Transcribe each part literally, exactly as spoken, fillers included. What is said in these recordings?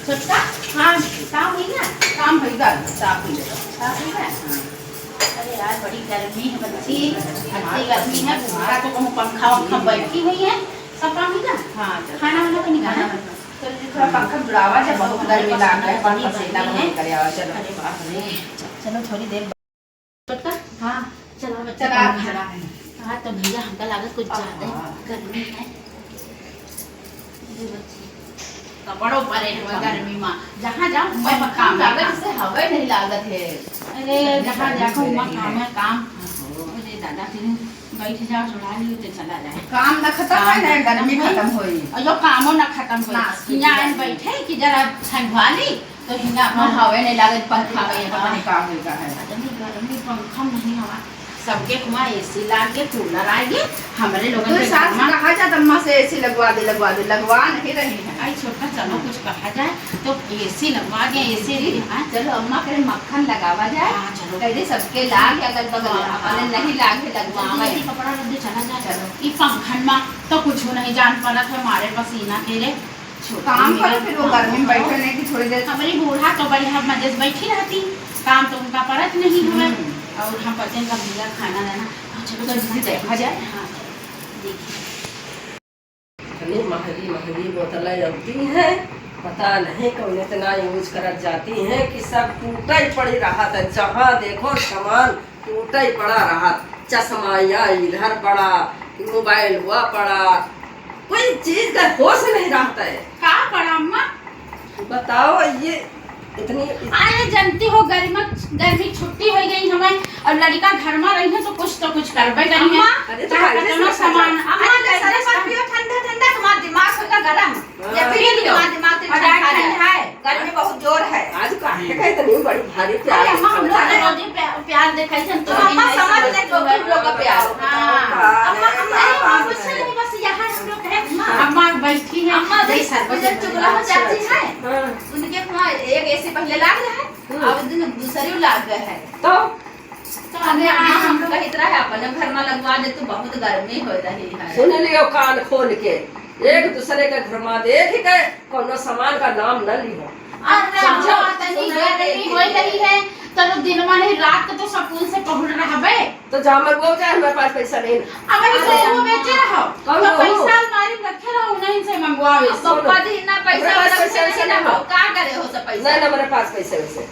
छोटका, हाँ, काम होई ना? काम होई गा, साफ होई गा। साफ होई गा? हाँ। अरे यार, बड़ी गर्मी है बच्ची, अति गर्मी है। बुढ़ा तो कहूँ पंखा वंखा बैठी हुई है, सब काम होई गा? हाँ, चलो। खाना वाना तो नहीं खाना? हाँ, हाँ। चलो जी, थोड़ा पंखा जुड़ावा जाए, बहुत गर्मी लाग रहा है, पंखा से इतना गर्मी है। करे आवा, चलो। अरे बाप रे, चलो थोड़ी देर छोटका, हाँ, चला बच्चा, चला, पंखा। चला। हाँ, तो भैया, हमका लागत कुछ ज्यादा ही हाँ। गर्मी है। अरे बच्ची, कपड़ों परे हैं गर्मी मा। जहाँ जाओ, वहाँ पंखा काम है, लागत काम। से हवा नहीं लागत है। अरे, जहाँ जाओ, वहाँ काम है, काम। अरे दादा, फिर बैठ जाओ, जुड़ा लियो, तो चला जाए। काम ना खत्म होई, ना गर्मी खत्म होई। और यो कामो ना खत्म होई। ना, यहाँ आन बैठे कि जरा ठंडवा ली, तो हिंगा हाँ, हवे नहीं लागत, पंखा में, पता नहीं का होई का है। इतनी गर्मी, पंखा नहीं हवा, सबके हुआँ AC लागे, cooler आगे, हमरे लोगन तो के सास घरमा कहा जात अम्मा से AC लगवा दे, लगवा दे, लगवा नहीं रही है। आई छोटका, चलो कुछ कहा जाए तो AC लगवा दे, AC जी, हाँ। चलो अम्मा करे मक्खन लगावा जाए, हाँ, चलो। कह दे सबके लाग अगल बगल, हाँ, अपने हाँ, नहीं लाग है, लगवा दे, दे। कपड़ा रख दे, चला जाए। चलो। ई पंखन मा तो कुछ नहीं जान पड़त है, मारे पसीना के रे। काम करो, फिर वो गर्मी में बैठे नहीं कि थोड़ी देर। हमारी बूढ़ा तो बढ़िया मजे से बैठी रहती, काम तो उनका परत नहीं हुआ। हम्म। और हम पते का भैया खाना रहना। हाँ, चलो तो जल्दी देखा जाए। हाँ, देखिए। इतनी महंगी महंगी बोतलें आती हैं, पता नहीं कौन इतना use करत जाती हैं कि सब टूटा ही पड़ी रहा था। जहाँ देखो सामान टूटा ही पड़ा रहा, चश्मा या इधर पड़ा, मोबाइल हुआ पड़ा, कोई चीज का होश नहीं रहता है। का पड़ा अम्मा? बताओ, ये इतनी अरे जानती हो, गर्मी, गर्मी छुट्टी हो गई हमें, और लड़का घर में रही है तो कुछ तो कुछ करबे करी है। अम्मा, अरे तो चाहे काहे कितना से सामान, बचा? अम्मा, अरे गर्मी सारे से मत पियो, ठंडा ठंडा, तुम्हारा दिमाग होगा गरम। हाँ। ये पी लियो। तुम्हारा दिमाग तो और आज ठंडा है। ठंडा है। गर्मी बहुत जोर है। आज काहे का इतनी बड़ी भारी प्यार अरे अम्मा, हम लोग दिखावा है? रोजे प्या-, प्यार दिखाई थे, तो तो अम्मा नहीं समझ समझ ले तो तुम लोग का प्यार। हाँ। हाँ, अम्मा, अम्मा, अरे, अम्मा, बात कुछ है। नहीं, बस यहाँ हम लोग हैं। अम्मा, अम्मा बैठी हैं। अम्मा, यही शरबत मुझे बना चुगला हो रहा है। जाती है। हाँ। उनके वहाँ एक AC पहले लाग रहा है, हम्म। अब दिन दूसरी लाग गए है। तो? तो अरे, अम्मा, हम लोग कहित रहे, अपने घर में लगवा दे, तो बहुत गर्मी हो रही है। सुन लियो कान खोल के, एक दूसरे के घर में देख के कौनो सामान का नाम न लिहो। अरे, समझो? अम्मा, तनी गर्मी हो रही है, तो लोग दिन में नहीं, रात को तो सुकून से पहुड़ रहबे। तो जा मंगवाओ जाए, हमारे पास पैसा नहीं। अब ये अरे, तो वो अम्मा। बेचे रहो। कौन तो हो? पैसा अलमारी में रखे रहो, उन्हीं से मंगवावे। अब सुनो, पप्पा जी ना पैसा हमारे पास वाला पैसा पैसा वैसा नहीं नहीं हो। हो। का करे हो सब पैसा? नहीं, नहीं, हमारे पास पैसा वैसा।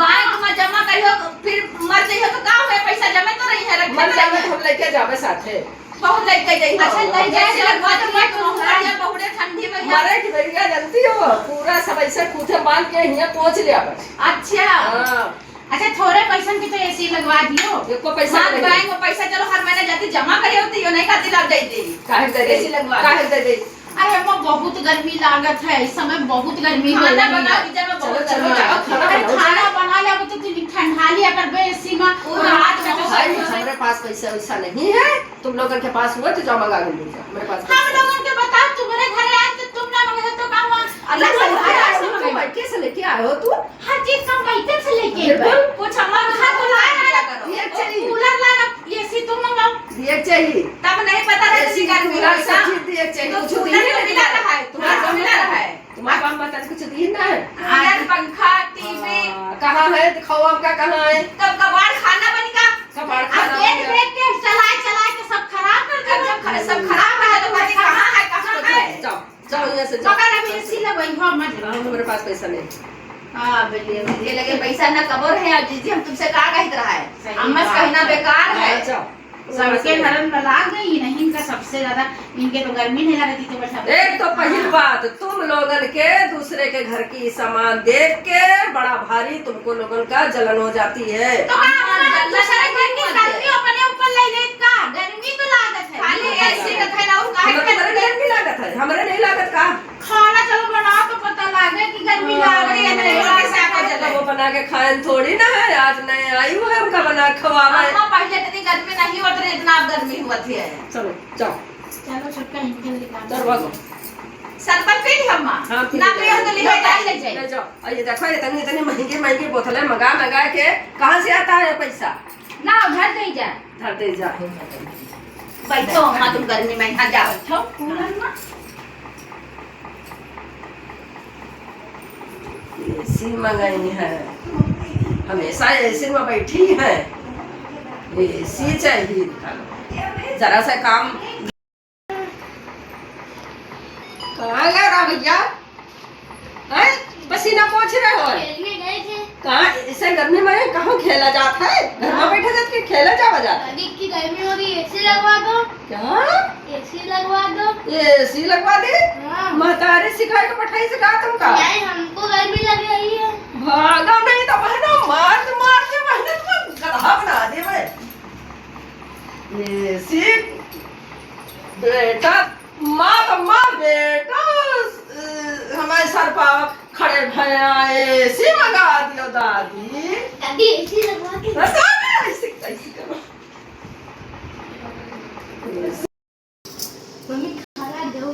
बैंक में जमा करियो, फिर मर जइहो तो का होए, पैसा जमा तो रही है, रखे मर तो जावे रही तो है। हम लेके जावे साथे। बहुत लेके जाइहो। अच्छा, ले जाए, जैसे लगवा दे, मत तुम मर जा, बहुरे ठंडी में यहाँ। मरे की बेरिया जानती हो, पूरा सब ऐसे खूंटे बांध के हियाँ पहुँच लिया बस। अच्छा। हाँ। अच्छा, थोड़े पैसन के तो AC लगवा दियो। एको पैसा हाँ, नहीं। बैंक में पैसा चलो हर महीना जाती जमा करे होती, यो नहीं खाती लाभ दे दे। काहे दे दे? AC लगवा दे। काहे दे दे? अरे अम्मा, बहुत गर्मी लागत है, इस समय बहुत गर्मी हो खाना रही बना है। के जब चलो, बहुत चलो, गर्मी जाओ, है। खाना अरे बनाओ, खाना जाओ। बना ले, अब तो तू ठंडा लिया कर बे AC में। पूरा पूरा रात में तो भाई, सब हमारे पास पैसा वैसा नहीं है, तुम लोगों के पास हुआ तो जाओ मंगा लो, जाओ, हमारे पास हम पैसा लोगों के बताओ, तुम्हारे घर आए तो तुम ना मंगे तो का हुआ? अरे, अरे, सब अरे, अरे, तुम कैसे लेके आए हो तू? हर चीज हम वहीं से लेके आए। बिल्कुल। कुछ हमारा घर को लाए ना, दिए चाहिए। कूलर लाए ना, AC तुम मंगाओ। दिए चाहिए। तब नहीं पता रहता AC, कि गर्मी कूलर, में सब चीज दिए चाहिए। तो कुछ कूलर दिए तो नहीं। मिला रहा है, कूलर तो मिला रहा है। तुम्हारा काम बता, कुछ दिए ना है। कूलर, पंखा, TV। हाँ, कहाँ है? दिखाओ आपका कहाँ है? तब कबाड़ खाना बन गया। कबाड़ अब खाना देख बन गया। देख के चलाए चलाए के सब खराब कर दिया। अब जब खर-, सब खराब है तो भाई कहाँ है, कहाँ है? जाओ। जाओ, यहाँ से जाओ। मगर अभी AC लगवाई हो, मत जाओ। हमारे पास पैसा नहीं। हाँ, बोलिए, मुझे लगे पैसा ना कबर है, अब जीजी, हम तुमसे का कहत रहा है? सही अम्मा से बात कहना है। बेकार है। हाँ, जाओ। सबके घरन में लाग गई, नहीं इनका सबसे ज्यादा, इनके तो गर्मी नहीं लगती तो बैठा एक तो पहली हाँ। बात, तुम लोगन के दूसरे के घर की सामान देख के बड़ा भारी तुम को लोगन का जलन हो जाती है। तो का अम्मा, हमार जलन दूसरे घर की नहीं गर्मी होती। अपने ऊपर ले ले का? गर्मी तो लागत है। खाली AC का है ना, और काहे हमें तो गर्मी गर्मी लागत है, हमरे नहीं लागत का? खाना चलो बनाओ तो पता लागे कि गर्मी हाँ, लाग रही है, नहीं गर्मी लाग से रही है। वो बना के खाएं थोड़ी ना है, आज नए आई हुए हमका बना के खवावे। अम्मा, पहले इतनी गर्मी नहीं होत रही, इतना अब गर्मी हुआ थी है। चलो, जाओ। चलो, छोटका इनके लिए काम चल, भागो। शरबत पी ली अम्मा? हाँ, पी ना ली। पियो तो ले लो, जाए, ले जाए। ले जाओ। और ये देखो, इतनी, इतनी महंगी, महंगी बोतलें मंगा, मंगा के कहाँ से आता है पैसा? ना, उधर दे जा। उधर दे जा। बैठो अम्मा, तुम गर्मी में यहाँ जाओ। बैठो, कूलर में। एसी मंगाई है, हमेशा एसी में बैठी है, एसी चाहिए, जरा सा काम। कहाँ गया रहा भैया? हैं? पसीना पोंछ रहे हो? खेलने गए थे। कहाँ? इसे गर्मी में कहाँ खेला जात है? घर में हाँ। बैठा जात के खेला जावा जात है? अरे, इतनी गर्मी हो रही है, एसी लगवा दो। क्या? एसी लगवा दो। एसी लगवा दे? हाँ। महतारी सिखाए के पठाई से कहा तुमका? नहीं, हमको गर्मी लग रही है। भागो नहीं तो बहनों, मार के, मार के बहनों तुमको गधा बना देवे। एसी बेटा, माँ तो माँ, बेटा, अ, हमारे सर पाव खड़े भया, एसी मंगा दियो दादी। दादी, एसी लगवा के बस आ गए, ऐसे, ऐसे करो। मम्मी, खाना दो।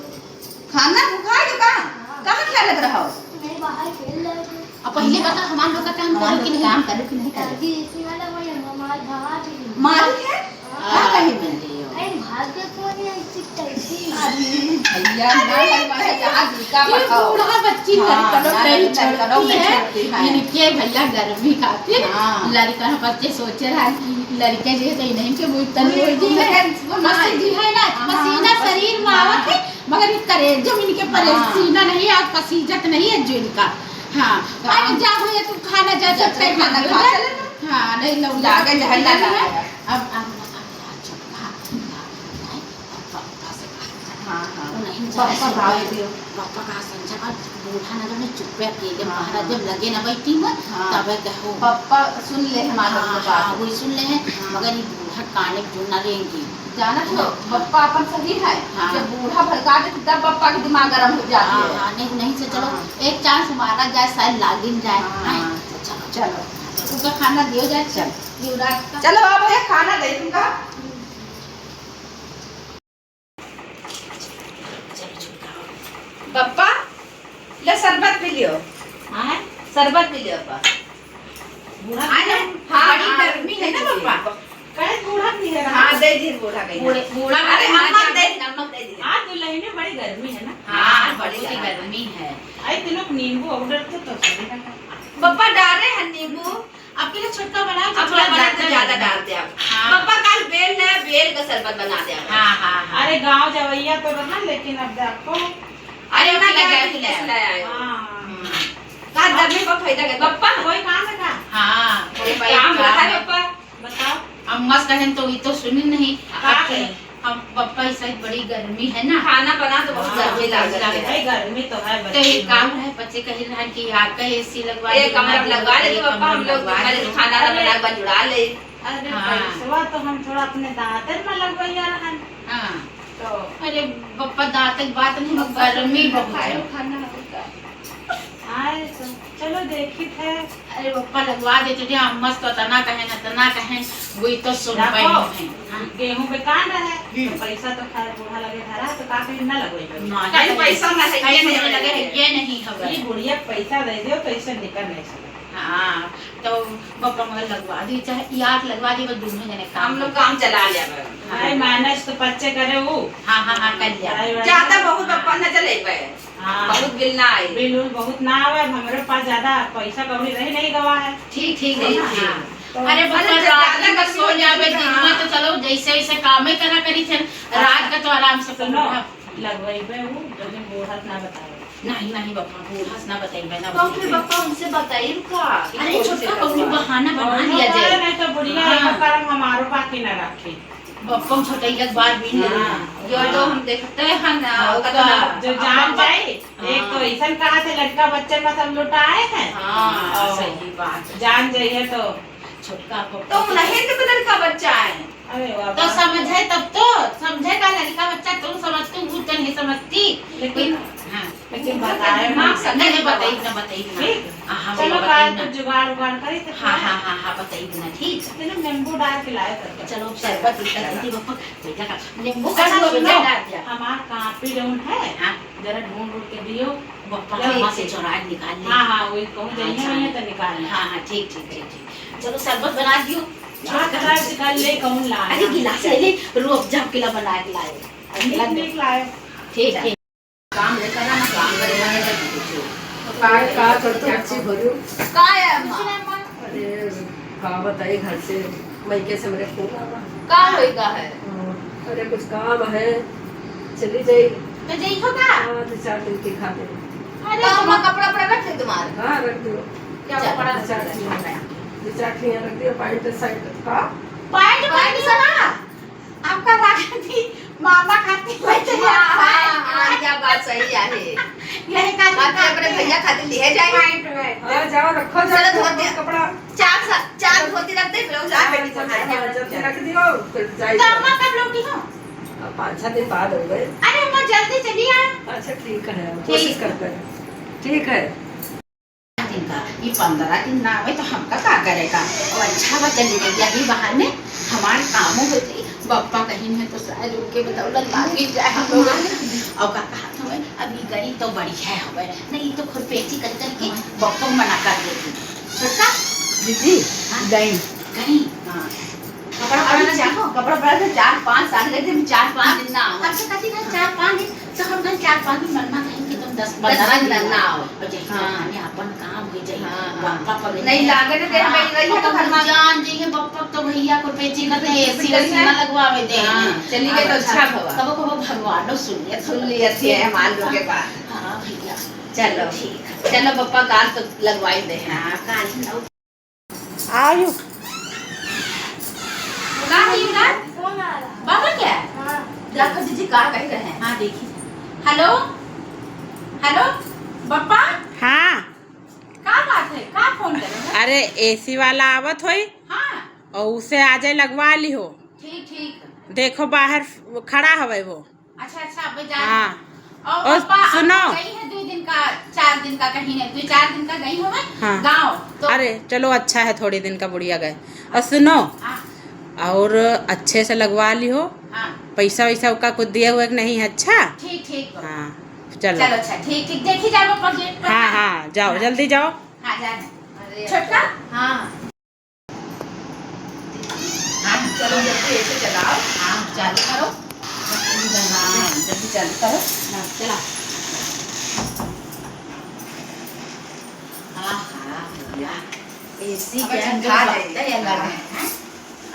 खाना भुखा गयो का? हाँ। कहाँ खेलत रहो? नहीं, बाहर खेल रहे थे। अब पहिले बता, हमार लोग का काम करो कि नहीं? काम करो कि नहीं करो? दादी, एसी वाला वही हमार भगा दी। मारू के? हाँ। का कही में? अरे, भाग के कौन है ऐसी कैसी? अरे भैया, ना लगवा है, जहाँ जी का ये पठाओ। बूढ़ा बच्ची हाँ, लड़का लोग ना नहीं लड़का लोग छोड़ती नहीं है। छोड़ती है। इनके भैया गर्मी खातिर हाँ। लड़का बच्चे सोचे रहा कि लड़के जो है तो इन्हीं के वो तन वही बोल दी है। है, वो ना पसीना है ना, हाँ, पसीना हाँ, शरीर में हाँ। आवत है, मगर ये करे जब इनके हाँ। पसीना नहीं, आज पसीजत नहीं है जो इनका। हाँ, तो अरे हम जा भैया, तू खाना जा, जा, सब जा, खाना खा खा, ले। चले ना। हाँ, नहीं, लौटा जाके के जहर चले लगा ना। है। अब, अब, अब, अब, चुप, हाँ, हाँ, हाँ, अब पप्पा से बात कर। हाँ, हाँ। वो नहीं पापा जाए का सुन। दियो। पापा का संझा का बूढ़ा ना जाने चुप्पे अकेले हाँ, बाहर हाँ। जब लगे ना बैठी में, हाँ। तबे कहो। पापा सुन ले हमारा हाँ, बात। हाँ, वही सुन ले हैं, हाँ। मगर ये बूढ़ा काने जो ना रहेंगी। जाना तो हाँ। पापा अपन सही है, हाँ। जब बूढ़ा भड़का दे तब पापा के दिमाग गरम हो जाती हाँ, है। हाँ, नहीं, नहीं से चलो, हाँ। एक चांस मारा जाए, शायद लागिन जाए। हाँ, हैं? हाँ। चलो, चलो। उनका खाना दियो जाए, चल। युवराज का। चलो, अब भैया खाना दे तुमका। बप्पा, ले शरबत पी लियो। हाँ? शरबत पी लियो, बप्पा। बूढ़ा आए ना? हाँ, बड़ी हाँ, गर्मी है ना, बप्पा? काहे बूढ़ा पी है? हाँ, दे दी बूढ़ा कहीं। बूढ़े, बूढ़ा अरे, वाले अम्मा आज दे, अम्मा दे दी। आज जुलाई में बड़ी गर्मी है ना? हाँ, हाँ, बड़ी बूढ़ा। गर्मी है। आई, तीनों को नींबू order तो, तो सही लगा। बप्पा डाले हैं नींबू। अब के लिए छोटका बना, अब थोड़ा बड़ा ज्यादा ज्यादा डाल दे आप। हाँ। पप्पा कल बेल ले, बेल का शरबत बना दे आप। हाँ, हाँ, हाँ। अरे गाँव जवैया तो रहा, लेकिन अब देखो। अरे, अरे, अपना अपना गाय गाय भी भी ले ले आए। आए। हाँ। हम्म। का गर्मी का फायदा कर पप्पा? कोई काम है का? हाँ, कोई कोई काम काम रहा है है। पप्पा? बताओ। अम्मा से कहें तो ये तो सुनी नहीं। का अब कहें? हम पप्पा, इस साइड बड़ी गर्मी है ना। खाना बना तो बहुत हाँ, गर्मी बहुत लागत है। भाई, गर्मी तो है, तो बच्ची एक में। काम है, बच्चे कह रहे हैं कि आपका एसी लगवा एक दो, कमरा ना लगवा दो, ले एक तो पप्पा, कमरा हम लोग लगवा पहले दो। खाना ना अरे, बना, बन जुड़ा ले। अरे, हाँ। पैसवा तो हम थोड़ा अपने दांते में लगवैया रहन। हाँ। तो अरे पप्पा, दांत की बात नहीं, पप्पा गर्मी तो बहुत है। खाए खाना होता। आए तो चलो, देखी थे। अरे पप्पा, लगवा देते थे, अम्मा से तो इतना कहे ना, इतना कहे, वही तो सुन पाए देखो, नहीं है। हाँ। गेहूं बेकार रहे, हम्म। तो पैसा तो खैर बूढ़ा लगे धरा, तो का कहीं ना लगवाई करो। ना, कहीं नहीं, पैसा ना है, कहीं ये नहीं मुझे लगे है, है। ये नहीं खबर। ये बुढ़िया पैसा दे दियो, तो इसे निकल नहीं सकता। हाँ, तो पप्पा मगर लगवा दी, चाहे याद लगवा दी, बस दोनों जने काम हम लोग कर काम चला लिया करो। हाँ। भाई, manage तो पच्चे करे वो। हाँ, हाँ, हाँ, कर लिया। भाई, भाई, ज्यादा बहुत हाँ। पप्पा न चले पाए। हाँ। बहुत बिल ना आए। बिल उल बहुत ना आवे, अब हमरे पास ज्यादा पैसा कौड़ी रह नहीं गवा है। ठीक, ठीक, है ठीक, ना? ठीक। हाँ। तो अरे अरे बच्चा, ज्यादा रात में गर्मी सो होती जावे, है, दिन में हाँ। तो चलो जैसे वैसे कामे करा करी थे, अच्छा। रात का तो आराम से सुनो, पूरा। लगवाइबे वो, लेकिन बूढ़ा से ना बताओ। नहीं, नहीं बप्पा, बूढ़ा से ना बताइबे ना, तो फिर बप्पा उनसे बताइब का? अरे छोटका कौनो बहाना बना लिया जाए। नहीं तो बुढ़िया हाँ। एक कारण हमारो बाकी ना रखे। बप्पा छोटैया के बार भी नहीं हाँ। यो तो हाँ। हम देखते हैं ना, हाँ, ओकर तो ना। जो जान जाए, एक तो हाँ। ऐसन कहा थे लड़का बच्चे में सब लुटाए हैं। हाँ, और सही बात। जान जाइए तो छोटका पप्पा तो नहीं तो लड़का बच्चा है। अरे वाह, तो बात समझे तब तो, समझे का लड़का बच्चा तू समझती, वो तो नहीं समझती। लेकिन हाँ। लेकिन बताए दिमाग ना। से नहीं, नहीं, बताई ना, बताई ना। ठीक? हाँ, हाँ, चलो, बताई काल ना। कुछ जुगाड़ उगाड़ करी तो हाँ, खाए। हाँ, हाँ, हाँ, बताई ना, ठीक है। चलो, नींबू डाल के लाए करके। चलो, शरबत उरबत दे दी, बप्पा, बेटा का नींबू का अच्छा, शरबत सुनो, डाल दिया। हमार कापी जौन है, हाँ। जरा ढूंढ ढूंढ के दियो, बप्पा ठीक, वहाँ से ठीक। चुरा के निकाल ले। हाँ, हाँ, वही कहूँ हाँ, जाइए, अच्छा। वहीं तो निकाल ले। हाँ, हाँ, ठीक, ठीक, ठीक, ठीक। चलो, शरबत बना दियो। हाँ, शरबत निकाल ले, कौन लाए? अरे, गिलास ले ले, रूह अफ़ज़ा किला बना के लाए। नीक, नीक लाए। ठीक, ठीक। काम नहीं करना, ना काम करे, ना कुछ। का, का, छोटू बच्ची बोलो। का है अम्मा? अरे, का बताई, घर से, मइके से मेरे फोन आवा। का होइगा है? हाँ, अरे, कुछ काम है, चली जाई। तो जइहो का? हाँ, दो चार दिन के खातिर। अरे, तो अम्मा, कपड़ा, कपड़ा रख ले तुम्हारे। हाँ, रख दियो। क्या चल। कपड़ा दो चार रख ले? ठिया, दो चार ठिया रख दियो, पैंट, शर्ट का। पैंट, पैंट पहनियो ना। आपका राखी मामा खातिर ले चलिए। हाँ, हाँ, हाँ, क्या बात सही है। यही खातिर आप अपने भैया खातिर लिए जाए। पैंट, पैंट। हाँ, जाओ, रखो, जाओ, चलो, धोती, कपड़ा। चार सा-, चार धोती रख दे, ब्लाउज हाँ, आप पहन के चलो, जाओ। हाँ, जल्दी रख दियो, फिर जाइए। तो अम्मा कब लौटी हो? अब पाँच छह दिन बाद हो गए। अरे अम्मा, जल्दी चलिए आप। अच्छा, ठीक है, हम ठीक। कोशिश करते हैं। ठीक है। दिन का, ये पन्द्रह दिन ना आवे तो हमका का करेगा? और अच्छा बा, चली गई, यही बहाने हमार कामो हो जाई। बप्पा कहीं है तो शायद उनके बदौलत लागी जाए हम लोग। और का कहत हवे, अब ये गई तो बढ़िया हवे, नहीं तो खुरपेची कर कर के बप्पा मना कर देती। छोटका? दीदी, हाँ? गई। गई? हाँ। कपड़ा अभी पहन चार, के। कपड़ा पहन के चार पाँच साल गए थे, चार पाँच दिन ना आवे। हमसे कहती ना, चार पाँच दिन तो हम कहीं चार पाँच दिन मनमा कहीं कि तुम दस दस पन्द्रह दिन दिन ना ना आओ। आओ। और जैसे हाँ। खाने अपन काम हो जाए, हाँ, हाँ। बप्पा पकड़ नहीं, के लागे ना, दे, हाँ, हम रही है तो अपन घर में। जान जाइए, बप्पा तो भैया खुरपेची करते हैं, एसी वेसी ना लगवावे दे। हाँ, चली गए तो अच्छा भवा। कबो कबो भगवानो सुन लिया, सुन लिया थे हमार लोग के बात। हाँ भैया। चलो। ठीक है। चलो, बप्पा गाल तो लगवाई दे। हाँ, काल। आयु। का है ये उधर? फोन आ रहा। बाबा क्या? हाँ। देखो जीजी का कह रहे हैं। हाँ, देखी। हेलो, हेलो, बप्पा। हाँ। का बात है? का फोन करे हैं? अरे, एसी वाला आवत होई। हाँ। और उसे आ जाए, लगवा ली हो। ठीक, ठीक। देखो, बाहर खड़ा हवे वो। अच्छा, अच्छा, अबे जा। हाँ। और और पप्पा, सुनो। आप गई है दो दिन का, चार दिन का कहीं है, दो चार दिन का गई हो मैं हाँ। गाँव, तो अरे, चलो, अच्छा है, थोड़े दिन का बुढ़िया गए। और सुनो, हाँ। और अच्छे से लगवा ली हो। हाँ। पैसा वैसा का कुछ दिया हुआ कि नहीं है? अच्छा। ठीक, ठीक। हाँ, चलो। चलो, अच्छा, ठीक, ठीक, देखी जाओ पप्पा गेट पर। हाँ, हाँ, जाओ, हाँ। जल्दी जाओ। हाँ, जाना। अरे, छोटका? हाँ। हाँ, चलो जल्दी एसी चलाओ। हाँ, चालू करो। हाँ, जल्दी चालू करो। हाँ, चला। आहा, भैया, एसी अबे के ठंडा अंदर है। बात है अलग है, हैं?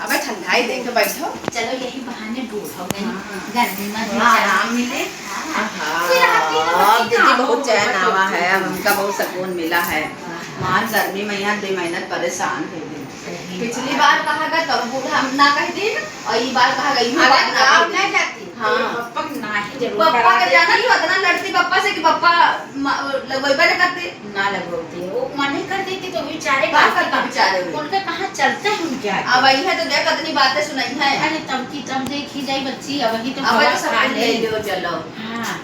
अबे ठंडाई देके बैठो। चलो, यही बहाने बूढ़ हो गए। हाँ। गर्मी में भी थोड़ा चला। आराम मिले। हाँ। आहा, फिर आती है अब बच्ची दीदी काम बहुत हो चैन गई। आवा है, अब हमका बहुत सुकून मिला है। हाँ। मार गर्मी में यहाँ दो महीना परेशान हो गई। सही पिछली बात। बार कहा गया तब बूढ़ा हम ना कह दी, और ये बार कहा गई हूँ, अरे, बात ना गाँव कह दी। ना जाती। हाँ। पप्पा के ना ही जरूर पप्पा करा के जाना देती। नहीं, उतना लड़ती पप्पा से कि पप्पा म-, लगवाई बारे करते। ना लगवाती। वो मना कर देती तो बेचारे का का करते करते। बेचारे हुए। उनका कहाँ चलते हैं उनके आगे। अब वही है तो देख, कितनी बातें सुनाई है। अरे, तब की तब देखी जाई बच्ची, अब वही तो अब हवा तो सब खा कुछ ले। ले लो, चलो। हाँ।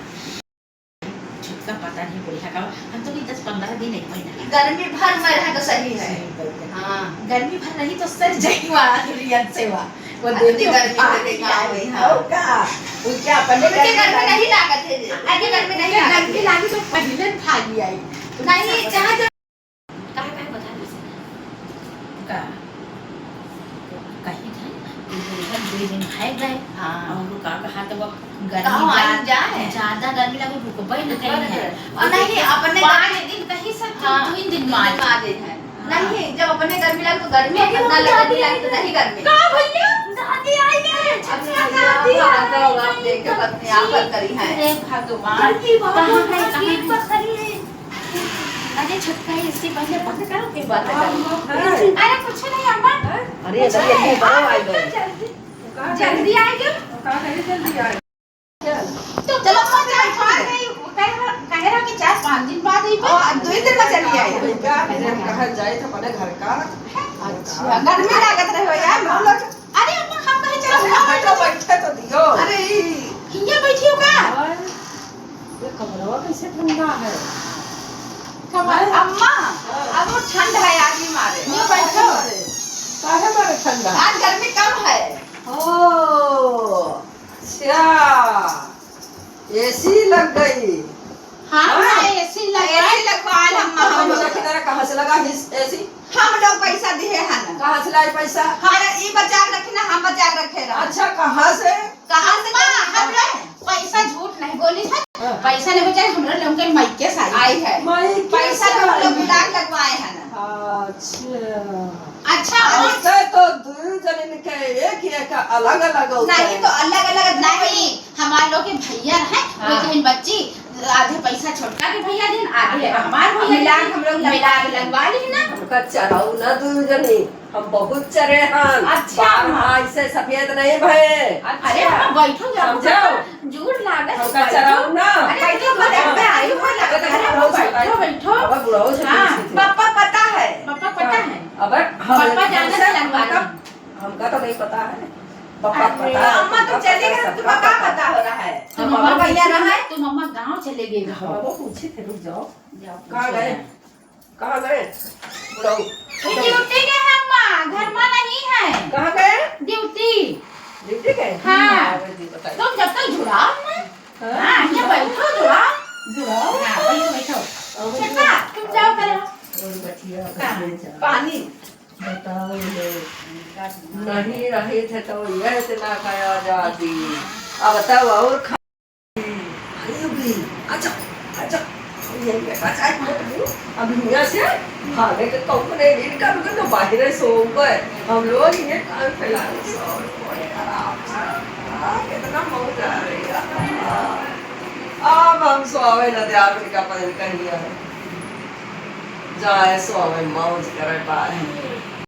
छुटका पता नहीं बुढ़िया का, हम तो भी दस पन्द्रह दिन एक महीना। गर्मी भर में रहे तो सही है। सही बात है। हाँ। गर्मी भर रही तो सर जाई वाला दुनिया से वा। वो अरे, देखियो गर्मी का में देखा है, हाँ। हो का? वो क्या अपने उनके गर्मी गर्मी लागी? नहीं लागत है जे। अरे, उनके गर्मी नहीं उनके लागत गर्मी है। लागी तो पहले भागी आई। नहीं, चाहे जो का, का बता दे से? का? कहीं था, दो दिन, दो दिन भाग गए। हाँ। और का कहा तो वो गर्मी कहाँ जा-, आई जाए? ज्यादा गर्मी लगे, रुकबे न रुकबे कहीं न है। करे। और नहीं, अपने पाँच गर्मी दिन कहीं से हाँ, दो ही दिन में आ जाए। आ जाए है। हाँ। नहीं, जब अपने गर्मी लगे तो गर्मी, लेकिन अपना वो लगे, गर्मी नहीं लगे तो नहीं गर्मी। का भैया? दादी आई है, अरे छुटका भैया, दादी भागो, आई है। आप देखे पत्नी आफत करी है। अरे भगवान, कहाँ है, कहाँ है? अरे छोटका एसी पहले बंद करो, फिर बात करो। अरे कुछ नहीं अम्मा। अरे कुछ इधर नहीं। ये बड़ा आ गया। जल्दी, जल्दी आ गयो। का करे जल्दी आ गयो? तो चलो, चलो, चलो, चलो। कह रहा, कह रहा कि चार पाँच दिन बाद ही और दो ही दिन में चली आई। क्या मेरे कहा जाए तो अपने घर का। अच्छा, गर्मी लागत रहे हो यार, हम लोग। अरे अम्मा, हम कहे चलो, अरे, हम बैठो, बैठे तो दियो। अरे, हियाँ बैठियो का? और ये कमरवा कैसे ठंडा है? कमर-, हैं? अम्मा, हाँ। अब वो ठंड है, आगी मारे। ये बैठो। काहे मारे ठंडा? आज गर्मी कम है। ओ, अच्छा, एसी लग गई। हाँ, हाँ? हाँ, एसी लग गई। एसी लगवाए हम तो हम लोग। की तरह कहाँ से लगा एसी? हम लोग पैसा दिए हैं ना। कहाँ से लाई पैसा? हाँ, ई बचा के रखी ना, हम बचा के रखे रहा। अच्छा, कहाँ से? कहाँ से अम्मा, कहाँ से? हम लोग पैसा झूठ नहीं बोली है। हाँ। पैसा नहीं हो जाए, हमरा लोग के माइके से आई। आई है। माइके पैसा से तो हम लोग आई। ब्लाक लगवाए हैं ना। अच्छा। अच्छा, और ऐसे तो दू जनिन के एक, एक अलग अलग होता नहीं है। तो अलग अलग नहीं, हमार लोग के भैया है, वो हाँ। कहीं बच्ची, आधे पैसा छोटका के भैया देन, आधे हाँ। हमार भैया मिला देन, हम लोग मिला के लगवा ली ना। हमका चढ़ाऊ ना दू जनी, हम बहुत चरे हन। अच्छा। बार हाँ। ऐसे सफेद नहीं भए। अच्छा। अरे, हम बैठो जाओ, समझो? जोर लागत हमका है, चढ़ाऊ ना। अरे, बैठो, बैठो, हाँ। बैठो, बैठो, बैठो। अब बुढ़ऊ से हाँ। पूछे थे। पापा पता है। पापा पता हाँ। है। अब हम, पापा जाने हमसे, से लगवा हमका, दे। हमका तो नहीं पता है। पापा अरे, पता है, अम्मा तो पापा चले गए, सबका तुम्हारा का पता। पता हो रहा है? तो मम्मा भैया रहा है? तो मम्मा गाँव चले गए। हाँ, वो पूछे थे, रुक जाओ। जाओ, कहाँ पूछो गए? ना। कहाँ गए? बुढ़ऊ। ये ड्यूटी गए हैं अम्मा, घर में नहीं है। कहाँ गए? ड्यूटी। ड्यूटी गए? हाँ। हाँ, अबे जी बताइए। तुम जब तक जुड़ाओ ना। हाँ। हाँ, ये बैठो, जुड़ाओ। जुड़ाओ। हाँ, बैठो, बैठो। अबे जी। बेटा, तुम जाओ करो। और बचिया, हाँ। बचिया जाओ। पानी। बताओ ये। नहीं रहे थे तो यह इतना खाया जाती। अब बताओ और खा- अरे अभी, अच्छा, अच्छा, ये बेटा, चाय मत पियो। अभी यहाँ से भागे के कहूँ ने रीड कर के तो बाहर सो गए। हम लोग ये कान फैला के सो गए आराम से। आ, कितना मौज आ रही है। अब हम सोवे न दे, आप का पहन कर लिया है। जाए सोवे, मौज करे पाए।